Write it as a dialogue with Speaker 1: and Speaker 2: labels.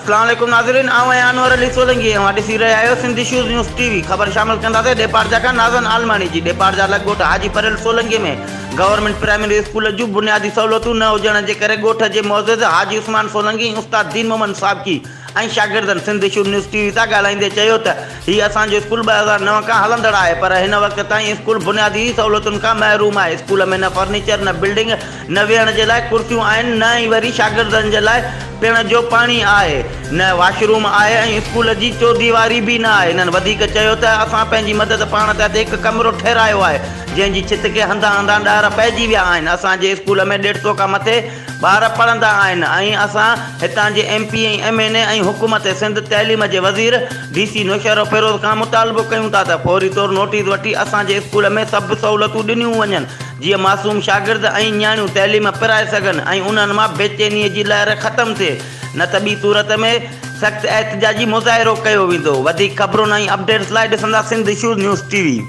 Speaker 1: اسلام عليڪم ناظرين آئون آهيان انور علي سولنگي اوهان ڏسي رهيا آهيو Sindh issues news T V خبر شامل ڪنداسين ڏيپارجا کان نازن عالماڻي جي ڏيپارجا لڳ ڳوٺ حاجي پريل سولنگي ۾ گورنمينٽ پرائمري اسڪول جون بنيادي سهولتون نه هجڻ جي ڪري ڳوٺ جي معزز حاجي عثمان سولنگي ۽ استاد دين محمد صابقي ۽ شاگردن Sindh issues news T V سان ڳالهائيندي چيو ته هي اسان جو اسڪول 2009 کان هلندڙ آهي پر هن وقت تائين اسڪول بنيادي سهولتن کان محروم آهي اسڪول ۾ نه فرنيچر نه بلڊنگ نه ويهڻ جي لاء ڪرسيون آهن نه ئي وري شاگردن جي لاء پيئڻ جو پاڻي آهي نه واش روم آهي ۽ اسڪول جي چوديواري به نه آهي هنن وڌيڪ چيو ته اسان پنهنجي مدد پاڻ تحت هڪ ڪمرو ٺهرايو آهي جنهن جي ڇت کي هنڌان هنڌان ڏار پئجي ويا آهن اسان جي اسڪول ۾ ڏيڍ سو کان مٿي ٻار پڙهندا آهن ۽ اسان هتان جي ايم پي ۽ ايم اين اي ۽ حڪومت سنڌ تعليم جي وزير ڊي سي نوشهروفيروز کان مطالبو ڪيون ٿا ته فوري طور نوٽيس وٺي اسان جي اسڪول ۾ سڀ سهولتون ڏنيون وڃن جيئن معصوم شاگرد ۽ نياڻيون تعليم پرائي سگهن ۽ انهن مان بيچيني جي لهر ختم ٿئي نه ته ٻي صورت ۾ سخت احتجاجي مظاهرو ڪيو ويندو وڌيڪ خبرن ۽ اپڊيٽس لاء ڏسندا Sindh issues news T V.